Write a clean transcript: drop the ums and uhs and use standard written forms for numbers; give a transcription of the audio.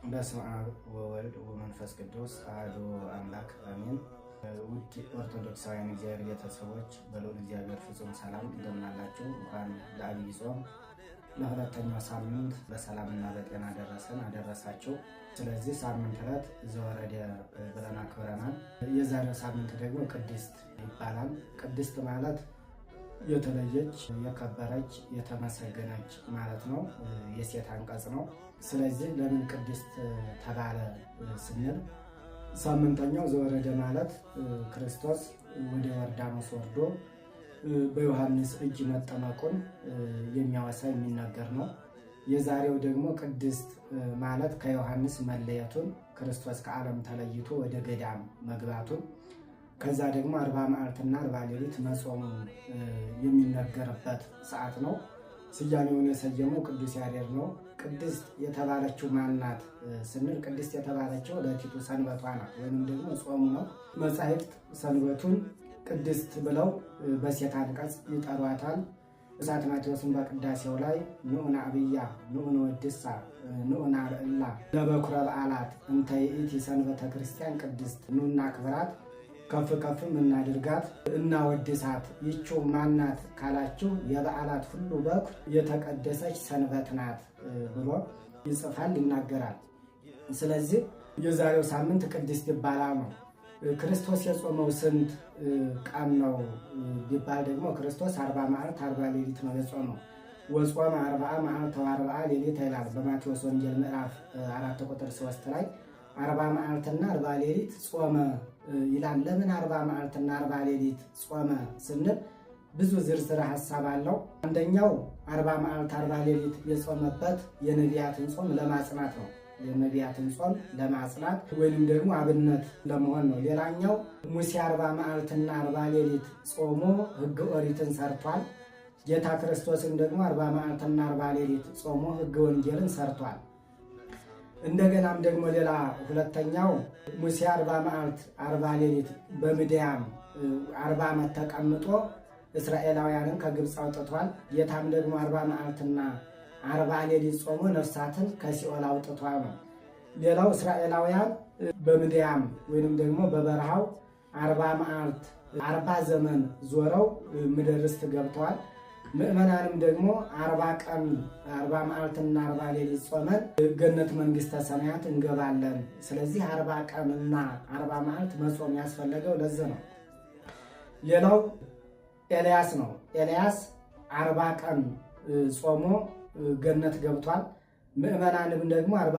በስመ አብ ወወልድ ወመንፈስ ቅዱስ አሐዱ አምላክ አሜን። ውድ ኦርቶዶክሳውያን እግዚአብሔር ቤተሰቦች በልዑል እግዚአብሔር ፍጹም ሰላም እንደምናላችሁ። እንኳን ለዐቢይ ጾም ለሁለተኛው ሳምንት በሰላምና በጤና ደረሰን አደረሳችሁ። ስለዚህ ሳምንት ዕለት ዘወረደ ብለን አክብረናል። የዛሬው ሳምንት ደግሞ ቅድስት ይባላል። ቅድስት ማለት የተለየች፣ የከበረች፣ የተመሰገነች ማለት ነው። የሴት አንቀጽ ነው። ስለዚህ ለምን ቅድስት ተባለ ስንል ሳምንተኛው ዘወረደ ማለት ክርስቶስ ወደ ዮርዳኖስ ወርዶ በዮሐንስ እጅ መጠመቁን የሚያወሳ የሚናገር ነው። የዛሬው ደግሞ ቅድስት ማለት ከዮሐንስ መለየቱን፣ ክርስቶስ ከዓለም ተለይቶ ወደ ገዳም መግባቱን፣ ከዛ ደግሞ 40 መዓልትና 40 ሌሊት መጾሙ የሚነገርበት ሰዓት ነው። ስያሜውን የሰየመው ቅዱስ ያሬድ ነው። ቅድስት የተባለችው ማናት ስንል ቅድስት የተባለችው ለቲቱ ሰንበቷ ናት፣ ወይንም ደግሞ ጾሙ ነው። መጻሕፍት ሰንበቱን ቅድስት ብለው በሴት አንቀጽ ይጠሯታል። እሳት ማቴዎስን በቅዳሴው ላይ ንዑን አብያ ንዑን ወድሳ ንዑን አልዕላ ለበኩረ በዓላት እንተ ይእቲ ሰንበተ ክርስቲያን ቅድስት፣ ኑና ክብራት ከፍ ከፍም እናድርጋት እናወድሳት። ይችው ማናት ካላችሁ የበዓላት ሁሉ በኩር የተቀደሰች ሰንበት ናት ብሎ ይጽፋል፣ ይናገራል። ስለዚህ የዛሬው ሳምንት ቅድስት ይባላል ነው። ክርስቶስ የጾመው ስንት ቀን ነው ቢባል ደግሞ ክርስቶስ 40 መዓልት 40 ሌሊት ነው የጾመው። ወጾመ 40 መዓልተ ወአርብዓ ሌሊት ይላል በማቴዎስ ወንጌል ምዕራፍ 4 ቁጥር 3 ላይ 40 መዓልትና 40 ሌሊት ጾመ ይላል። ለምን 40 መዓልትና 40 ሌሊት ጾመ ስንል ብዙ ዝርዝር ሀሳብ አለው። አንደኛው 40 መዓልት 40 ሌሊት የጾመበት የነቢያትን ጾም ለማጽናት ነው። የነቢያትን ጾም ለማጽናት ወይንም ደግሞ አብነት ለመሆን ነው። ሌላኛው ሙሴ 40 መዓልትና 40 ሌሊት ጾሞ ሕገ ኦሪትን ሰርቷል። ጌታ ክርስቶስን ደግሞ 40 መዓልትና 40 ሌሊት ጾሞ ሕገ ወንጌልን ሰርቷል። እንደገናም ደግሞ ሌላ ሁለተኛው ሙሴ 40 መዓልት 40 ሌሊት በምድያም 40 ዓመት ተቀምጦ እስራኤላውያንን ከግብፅ አውጥቷል። ጌታም ደግሞ 40 መዓልትና 40 ሌሊት ጾሞ ነፍሳትን ከሲኦል አውጥቷል ነው። ሌላው እስራኤላውያን በምድያም ወይንም ደግሞ በበረሃው 40 መዓልት 40 ዘመን ዞረው ምድር ርስት ገብተዋል። ምእመናንም ደግሞ 40 ቀን 40 መዓልትና 40 ሌሊት ጾመን ገነት መንግስተ ሰማያት እንገባለን። ስለዚህ 40 ቀንና 40 መዓልት መጾም ያስፈለገው ለዚህ ነው። ሌላው ኤልያስ ነው። ኤልያስ 40 ቀን ጾሞ ገነት ገብቷል። ምእመናንም ደግሞ 40